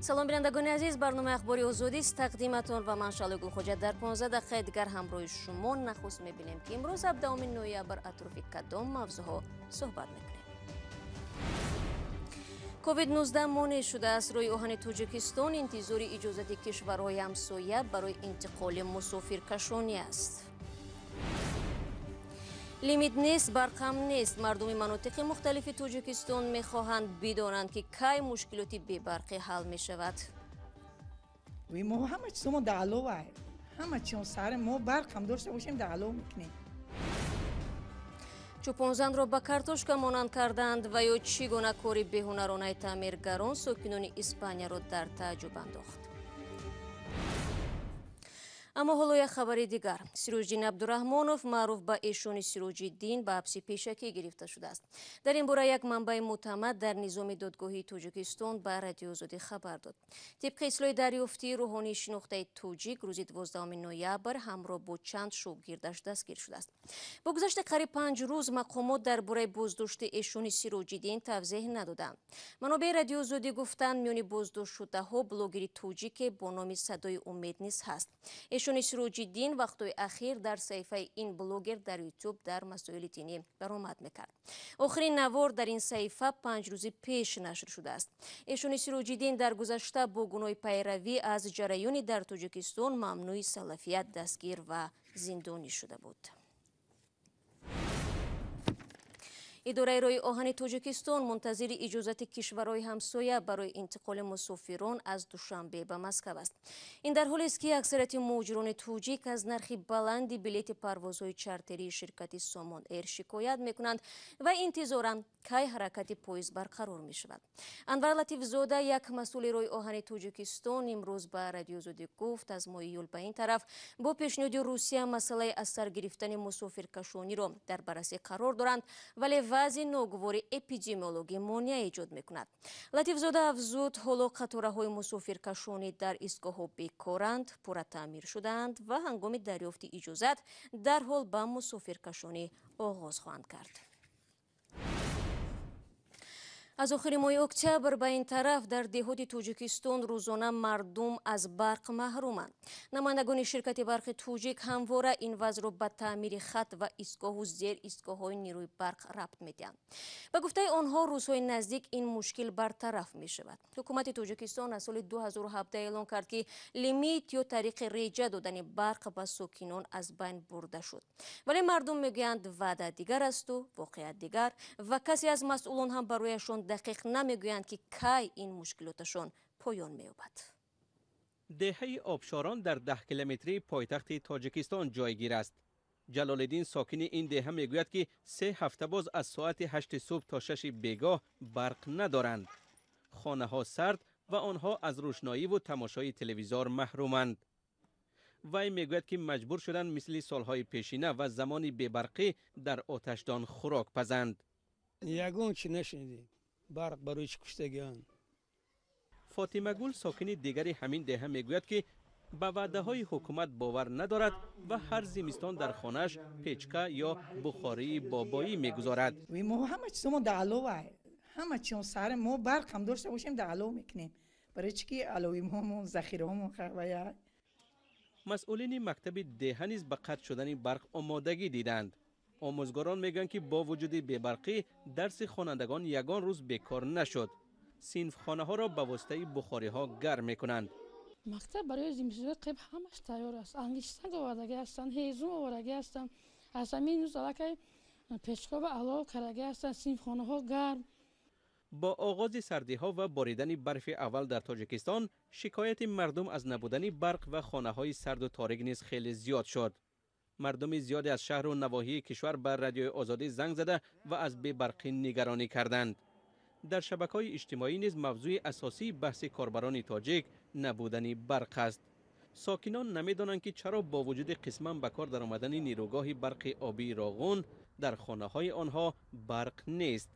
Салом, бинандагони азиз. Барномаи Ахбори Озодист тақдиматон ва ман Шалои Гулхоҷа дар 15 дақиқаи дигар ҳамроҳи шумо. Нахуст мебинем, ки имрӯз 17 ноябр атрофи кадом мавзӯъҳо суҳбат мекунем. Ковид-19 монеъ шудааст. Рӯи оҳани Тоҷикистон интизори иҷозати кишварҳои ҳамсоя барои интиқоли мусофиркашонӣ аст. Лимит нест, барқам нест. Мардуми манотиқи мухталифи Тоҷикистон мехоҳанд бидонанд, ки кай мушкилоти бебарқӣ ҳал мешавад. Мо ҳама чизмо дар алова, ҳама чиз сари мо барқам дошта бошем, дар алов мекунем. Чӯпонзанро ба картошка монанд карданд ва ё чӣ гуна кори беҳунаронаи таъмиргарон сокинони Испанияро дар тааҷҷуб андохт. Аммо ҳоло як хабари дигар. Сироҷиддин Абдураҳмонов, маъруф ба Эшони Сироҷиддин, ба ҳабси пешакӣ гирифта шудааст. Дар ин бора як манбаи мӯътамад дар низоми додгоҳии Тоҷикистон ба Радиои Озодӣ хабар дод. Тибқи ислоҳи дарёфтии рӯҳонии шинохтаи тоҷик рӯзи 12 ноябр ҳамроҳ бо чанд шогирдаш дастгир шудааст. Бо гузашти қариб 5 рӯз мақомот дар бораи боздошти Эшони Сироҷиддин тавзеҳ надоданд. Манобеи Радиои Озодӣ гуфтанд, миёни боздоштшудаҳо блогери тоҷике бо номи Садои Умед низ ҳаст. Эшони Сироҷиддин вақтҳои ахир дар саҳифаи ин блогер дар Ютуб дар масоили динӣ баромад мекард. Охирин навор дар ин саҳифа 5 рӯзи пеш нашр шудааст. Эшони Сироҷиддин дар гузашта бо гуноҳи пайравӣ аз ҷараёни дар Тоҷикистон мамнӯи салафият дастгир ва зиндонӣ шуда буд. Идораи роҳи оҳани Тоҷикистон мунтазири иҷозати кишварҳои ҳамсоя барои интиқоли мусофирон аз Душанбе ба Москав аст. Ин дар ҳолест, ки аксарияти муҳоҷирони тоҷик аз нархи баланди билети парвозҳои чартерии ширкати Сомон Эйр шикоят мекунанд ва интизоранд, кай ҳаракати поезд барқарор мешавад. Анвар Латифзода, як масъули роҳи оҳани Тоҷикистон, имрӯз ба Радиои Озодӣ гуфт, аз моҳи июл ба ин тараф бо пешниҳоди Русия масъалаи аз сар гирифтани мусофиркашониро дар баррасӣ қарор доранд, вале вазъи ногувори эпидемиологӣ монеа эҷод мекунад. Латифзода афзуд, ҳоло қатораҳои мусофиркашонӣ дар истгоҳҳо бекоранд, пурра таъмир шудаанд ва ҳангоми дарёфти иҷозат дарҳол ба мусофиркашонӣ оғоз хоҳанд кард. Аз охири моҳи октябр ба ин тараф дар деҳоти Тоҷикистон рӯзона мардум аз барқ маҳруманд. Намояндагони ширкати барқи тоҷик ҳамвора ин вазъро ба таъмири хат ва истгоҳу зер истгоҳҳои нерӯи барқ рабт медиҳанд. Ба гуфтаи онҳо, рӯзҳои наздик ин мушкил бартараф мешавад. Ҳукумати Тоҷикистон аз соли 2017 эълон кард, ки лимит ё тариқи реҷа додани барқ ба сокинон аз байн бурда шуд. Вале мардум мегӯянд, ваъда дигар асту воқеат дигар ва касе аз масъулон ҳам барояшон дақиқ намегӯянд, ки кай ин мушкилоташон поён меёбад. Деҳаи Обшорон дар 10 километрии пойтахти Тоҷикистон ҷойгир аст. Ҷалолиддин, сокини ин деҳа, мегӯяд, ки 3 ҳафта боз аз соати 8 субҳ то 6 бегоҳ барқ надоранд. Хонаҳо сард ва онҳо аз рӯшноиву тамошои телевизор маҳруманд. Вай мегӯяд, ки маҷбур шуданд мисли солҳои пешина ва замони бебарқӣ дар оташдон хӯрок пазанд. Ягон чи нашунидем. Барқ барои чӣ куштагиан. Фотимагул, сокини дигари ҳамин деҳа, мегӯяд, ки ба ваъдаҳои ҳукумат бовар надорад ва ҳар зимистон дар хонааш печка ё бухории бобоӣ мегузорад. Мо ҳама чизмо дар алова, ҳама чиз сари мо барқам дошта бошем, дар алов мекунем. Барои чӣ ки аловимҳомон, захираҳомон хавая. Масъулини мактаби деҳа низ ба қатъ шудани барқ омодагӣ диданд. Омӯзгорон мегӯянд, ки бо вуҷуди бебарқӣ дарси хонандагон ягон рӯз бекор нашуд. Синфхонаҳоро ба воситаи бухориҳо гарм мекунанд. Мактаб барои зимистон қиб ҳамаш тайёр аст. Ангиштсанг овардагӣ ҳастанд, ҳезум овардагӣ ҳастанд. Аз ҳамин рӯз аллакай печка ва алов кардагӣ ҳастанд, синфхонаҳо гарм. Бо оғози сардиҳо ва боридани барфи аввал дар Тоҷикистон шикояти мардум аз набудани барқ ва хонаҳои сарду торик низ хеле зиёд шуд. Мардуми зиёде аз шаҳру навоҳии кишвар ба Радиои Озодӣ занг зада ва аз бебарқӣ нигаронӣ карданд. Дар шабакаҳои иҷтимоӣ низ мавзӯи асосии баҳси корбарони тоҷик набудани барқ аст. Сокинон намедонанд, ки чаро бо вуҷуди қисман ба кор даромадани нерӯгоҳи барқи обии Роғун дар хонаҳои онҳо барқ нест.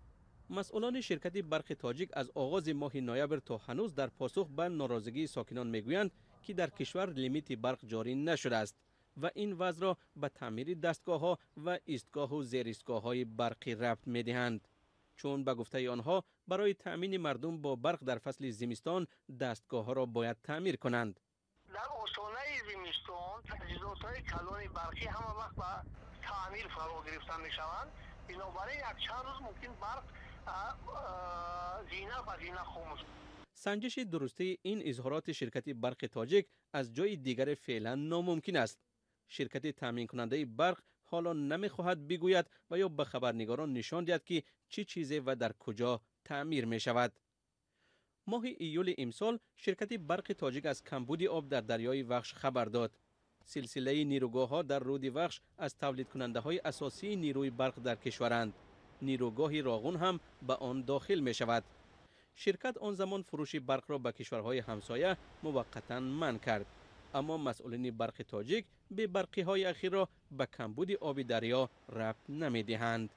Масъулони ширкати барқи тоҷик аз оғози моҳи ноябр то ҳанӯз дар посух ба норозигии сокинон мегӯянд, ки дар кишвар лимити барқ ҷорӣ нашудааст ва ин вазъро ба таъмири дастгоҳҳо ва истгоҳу зеристгоҳҳои барқӣ рабт медиҳанд. Чун ба гуфтаи онҳо барои таъмини мардум бо барқ дар фасли зимистон дастгоҳҳоро бояд таъмир кунанд. Дар остонаи зимистон таҷҳизотҳои калони барқӣ ҳама вақт ба таъмир фаро гирифта мешаванд. Бинобар ин якчанд рӯз мумкин барқ зина ба зина хомӯш. Санҷиши дурустии ин изҳороти ширкати барқи тоҷик аз ҷои дигаре феълан номумкин аст. Ширкати таъминкунандаи барқ ҳоло намехоҳад бигӯяд ва ё ба хабарнигорон нишон диҳад, ки чӣ чизе ва дар куҷо таъмир мешавад. Моҳи июли имсол ширкати барқи тоҷик аз камбуди об дар дарёи Вахш хабар дод. Силсилаи нерӯгоҳҳо дар руди Вахш аз тавлидкунандаҳои асосии нерӯи барқ дар кишваранд. Нерӯгоҳи Роғун ҳам ба он дохил мешавад. Ширкат он замон фурӯши барқро ба кишварҳои ҳамсоя муваққатан манъ кард. Аммо масъулини барқи тоҷик бебарқиҳои ахирро ба камбуди оби дарё рабт намедиҳанд.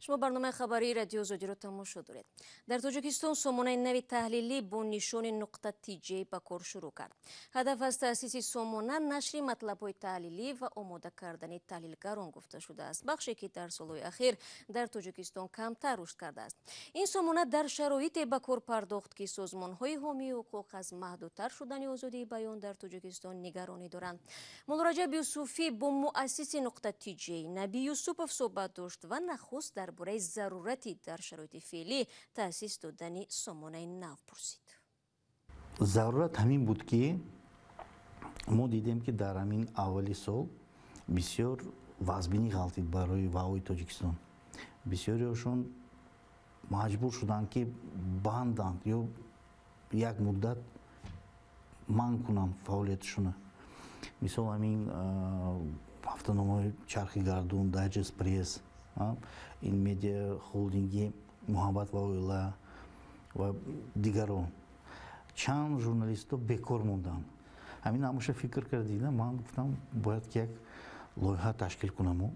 Шумо барномаи хабарии Радио Озодиро тамошо доред. Дар Тоҷикистон сомонаи нави таҳлилӣ бо нишони нуқта тж ба кор шурӯъ кард. Ҳадаф аз таъсиси сомона нашри матлабҳои таҳлилӣ ва омода кардани таҳлилгарон гуфта шудааст, бахше ки дар солҳои ахир дар Тоҷикистон камтар рушд кардааст. Ин сомона дар шароите ба кор пардохт, ки созмонҳои ҳомии ҳуқуқ аз маҳдудтар шудани озодии баён дар Тоҷикистон нигаронӣ доранд. Муллораҷаб Юсуфӣ бо муассиси нуқта тж Наби Юсупов суҳбат дошт ва нахуст дар бораи зарурати дар шароити феълӣ таъсис додани сомонаи нав пурсид. Зарурат ҳамин буд, ки мо дидем, ки дар ҳамин аввали сол бисёр вазбинӣ ғалтид барои ваои Тоҷикистон. Бисёриашон маҷбур шуданд, ки банданд ё як муддат манъ кунанд фаъолияташонро. Мисол, ҳамин ҳафтаномаҳои Чархи гардун, Дайджест Пресс, ин медиа холдинги Муҳаббат ва оила ва дигарон. Чанд журналистҳо бекор монданд. Ҳамин ҳамаша фикр карда дидам, ман гуфтам, бояд ки як лоиҳа ташкил кунаму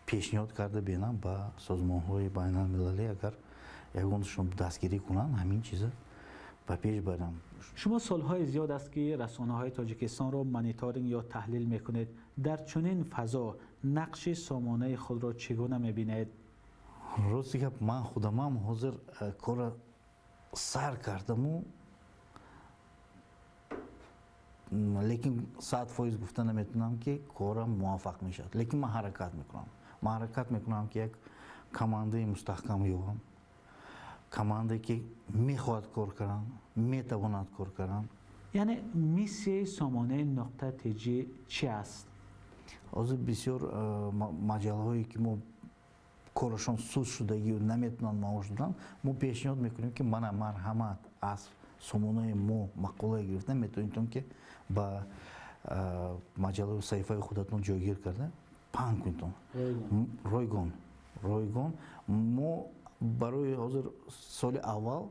пешниҳод карда бинам ба созмонҳои байналмилалӣ, агар ягонашон дастгирӣ кунанд, ҳамин чиза ба пеш барам. Шумо солҳои зиёд аст, ки расонаҳои Тоҷикистонро мониторинг ё таҳлил мекунед. Дар чунин фазо нақши сомонаи худро чӣ гуна мебинед? Рости гап, ман худамам ҳозир корро сар кардаму, лекин 100% гуфта наметавонам, ки корам муваффақ мешавад. Лекин ман ҳаракат мекунам. Ман ҳаракат мекунам, ки як командаи мустаҳкам ёбам, командае ки мехоҳад кор кардан, метавонад кор кардан. Яъне миссияи сомонаи нуқта тж чӣ аст? Ҳозир бисёр маҷаллаҳое, ки мо корашон суст шудагию наметавонанд маош додан, мо пешниҳод мекунем, ки мана, марҳамат, аз сомонаи мо мақолае гирифта метавонедтон, ки ба маҷаллаи саҳифаи худатон ҷойгир карда паҳн кунедтон ройгон. Ройгон. Мо барои ҳозир соли аввал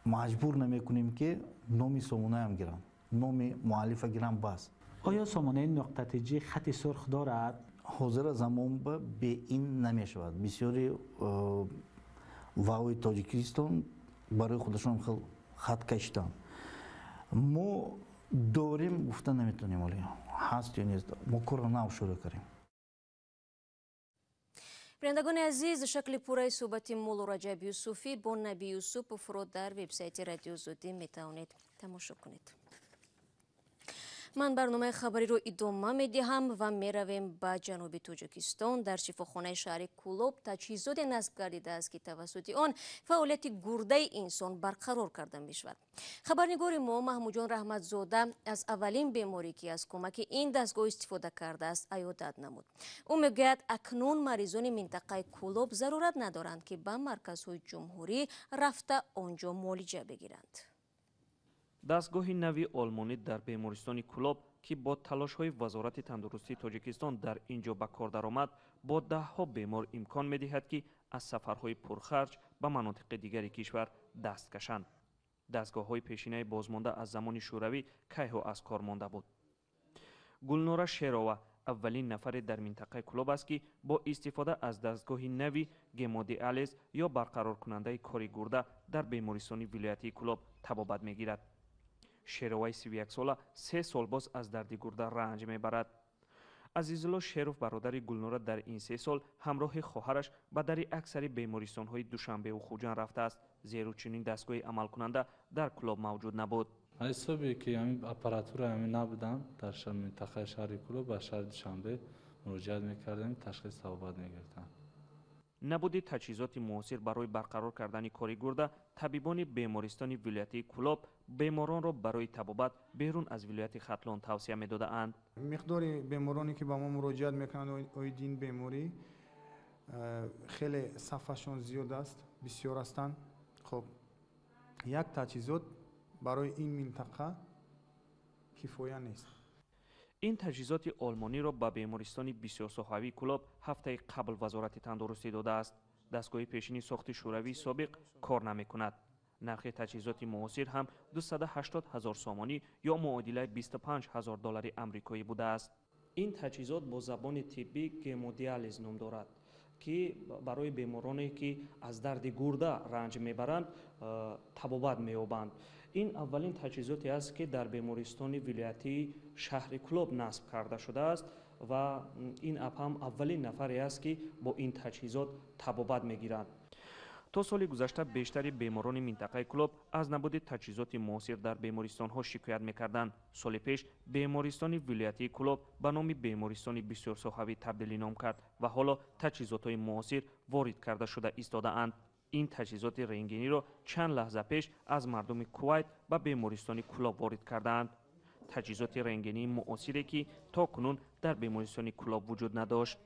маҷбур намекунем, ки номи сомонаам гиранд, номи муаллифа гиранд, бас. Оё сомонаи нуқта тж хати сурх дорад? Ҳозира замон ба бе ин намешавад. Бисёри ваои Тоҷикистон барои худашон хел хат кашиданд. Мо дорем гуфта наметавонем, оле ҳаст ё нест. Мо корро нав шурӯъ кардем. Бинандагони азиз, шакли пурраи суҳбати Муллораҷаб Юсуфӣ бо Наби Юсуповро дар вебсайти Радио Озодӣ метавонед тамошо кунед. Ман барномаи хабариро идома медиҳам ва меравем ба ҷануби Тоҷикистон. Дар шифохонаи шаҳри Кӯлоб таҷҳизоте насб гардидааст, ки тавассути он фаъолияти гурдаи инсон барқарор карда мешавад. Хабарнигори мо Маҳмудҷон Раҳматзода аз аввалин беморӣ, ки аз кӯмаки ин дастгоҳ истифода кардааст, аёдат намуд. Ӯ мегӯяд, акнун маризони минтақаи Кӯлоб зарурат надоранд, ки ба марказҳои ҷумҳурӣ рафта он ҷо муолиҷа бигиранд. Дастгоҳи нави олмонӣ дар бемористони Кӯлоб, ки бо талошҳои Вазорати тандурустии Тоҷикистон дар ин ҷо ба кор даромад, бо даҳҳо бемор имкон медиҳад, ки аз сафарҳои пурхарҷ ба манотиқи дигари кишвар даст кашанд. Дастгоҳҳои пешинаи бозмонда аз замони шӯравӣ кайҳо аз кор монда буд. Гулнора Шерова аввалин нафаре дар минтақаи Кӯлоб аст, ки бо истифода аз дастгоҳи нави гемодиализ ё барқароркунандаи кори гурда дар бемористони вилоятии Кӯлоб табобат мегирад. Шероваи 31сола 3 сол боз аз дарди гурда ранҷ мебарад. Азизулло Шеров, бародари Гулнора, дар ин 3 сол ҳамроҳи хоҳараш ба дари аксари бемористонҳои Душанбеву Хуҷанд рафтааст, зеро чунин дастгоҳи амалкунанда дар Кӯлоб мавҷуд набуд. Ҳисобе ки ҳамин аппаратура ҳамин набудам дар минтақаи шаҳри Кӯлоб, ба шаҳри Душанбе муроҷиат мекардем, ташхис табобат мегирифтам. Набуди таҷҳизоти муосир барои барқарор кардани кори гурда, табибони бемористони вилоятии Кӯлоб беморонро барои табобат берун аз вилояти Хатлон тавсия медодаанд. Миқдори бемороне ки ба мо муроҷиат мекунанд оиди ин беморӣ хеле сафашон зиёд аст, бисёр ҳастанд. Хоб, як таҷҳизот барои ин минтақа кифоя нест. Ин таҷҳизоти олмониро ба бемористони бисёрсоҳавии Кӯлоб ҳафтаи қабл Вазорати тандурустӣ додааст. Дастгоҳи пешини сохти шӯравии собиқ кор намекунад. Нархи таҷҳизоти муосир ҳам 280 000 сомонӣ ё муодилаи 25 000 доллари амрикоӣ будааст. Ин таҷҳизот бо забони тиббӣ гемодиализ ном дорад, ки барои бемороне ки аз дарди гурда ранҷ мебаранд табобат меёбанд. Ин аввалин таҷҳизоте аст, ки дар бемористони вилоятии шаҳри Кӯлоб насб карда шудааст ва ин апам аввалин нафаре аст, ки бо ин таҷҳизот табобат мегиранд. То соли гузашта бештари беморони минтақаи Кӯлоб аз набуди таҷҳизоти муосир дар бемористонҳо шикоят мекарданд. Соли пеш бемористони вилоятии Кӯлоб ба номи бемористони бисёрсоҳавӣ табдили ном кард ва ҳоло таҷҳизотҳои муосир ворид карда шуда истодаанд. Ин таҷҳизоти рентгениро чанд лаҳза пеш аз мардуми Кувайт ба бемористони Кӯлоб ворид кардаанд. Таҷҳизоти рентгении муосире, ки то кунун дар бемористони Кӯлоб вуҷуд надошт.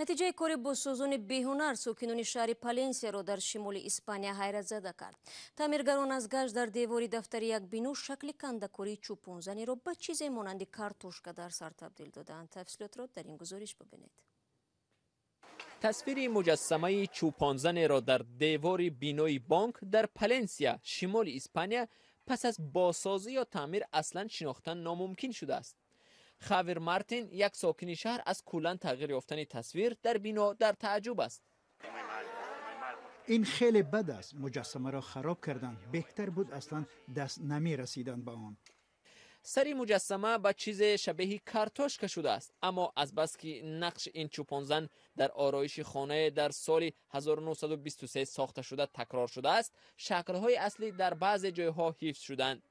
Натиҷаи кори бозсозони беҳунар сокинони шаҳри Паленсияро дар шимоли Испания ҳайратзада кард. Таъмиргарон аз гашт дар девори дафтари як бино шакли кандакории чӯпонзаниро ба чизе монанди картошка дар сар табдил додаанд. Тафсилотро дар ин гузориш бибинед. Тасвири муҷассамаи чӯпонзанеро дар девори бинои бонк дар Паленсия, шимоли Испания, пас аз бозсозӣ ё таъмир аслан шинохтан номумкин шудааст. Хавир Мартин, як сокини шаҳр, аз куллан тағйир ёфтани тасвир дар бино дар тааҷҷуб аст. Ин хеле бад аст. Муҷассамаро хароб карданд. Беҳтар буд аслан даст намерасиданд ба он. Сари муҷассама ба чизе шабеҳи картошка шудааст, аммо азбаски нақши ин чӯпонзан дар ороиши хонае дар соли 1923 сохта шуда такрор шудааст, шаклҳои аслӣ дар баъзе ҷойҳо ҳифз шуданд.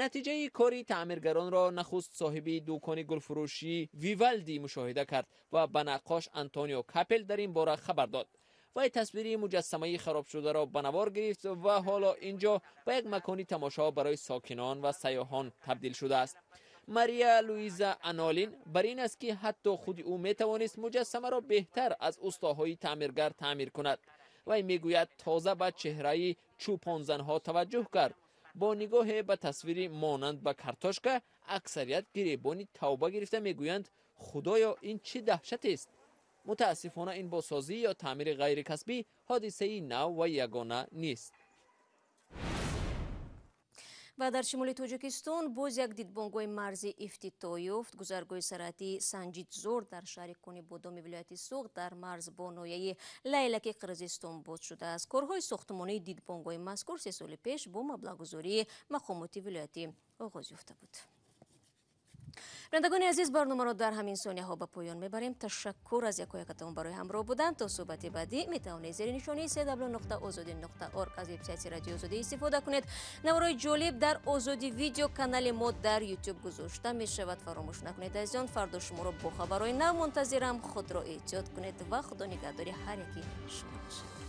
Натиҷаи кори таъмиргаронро нахуст соҳиби дукони гулфурӯшии Вивалди мушоҳида кард ва ба наққош Антонио Капел дар ин бора хабар дод. Вай тасвири муҷассамаи харобшударо ба навор гирифт ва ҳоло ин ҷо ба як макони тамошо барои сокинон ва сайёҳон табдил шудааст. Мария Луиза Анолин бар ин аст, ки ҳатто худи ӯ метавонист муҷассамаро беҳтар аз устоҳои таъмиргар таъмир кунад. Вай мегӯяд, тоза ба чеҳраи чӯпонзанҳо таваҷҷӯҳ кард. Бо нигоҳе ба тасвири монанд ба картошка аксарият гиребони тавба гирифта мегӯянд: худоё, ин чӣ даҳшатест? Мутаассифона, ин бозсозӣ ё таъмири ғайрикасбӣ ҳодисаи нав ва ягона нест. Ва дар шимоли Тоҷикистон боз як дидбонгоҳи марзӣ ифтитоҳ ёфт. Гузаргоҳи сарҳадии Санҷидзор дар шаҳри Конибодоми вилояти Суғд дар марз бо ноҳияи Лайлаки Қирғизистон боз шудааст. Корҳои сохтмонии дидбонгоҳи мазкур 3 соли пеш бо маблағгузории мақомоти вилоятӣ оғоз ёфта буд. Бинандагони азиз, барномаро дар ҳамин сонияҳо ба поён мебарем. Ташаккур аз якоякатон барои ҳамроҳ будан. То суҳбати баъдӣ метавонед зери нишонии cw.ozodi.org аз вебсайти Радиои Озодӣ истифода кунед. Наворои ҷолиб дар Озодӣ видео канали мо дар YouTube гузошта мешавад. Фаромӯш накунед, азизон, фардо шуморо бо хабарҳои нав мунтазирам. Худро эҳтиёт кунед ва Худо нигаҳдори ҳар яки шумо бошад.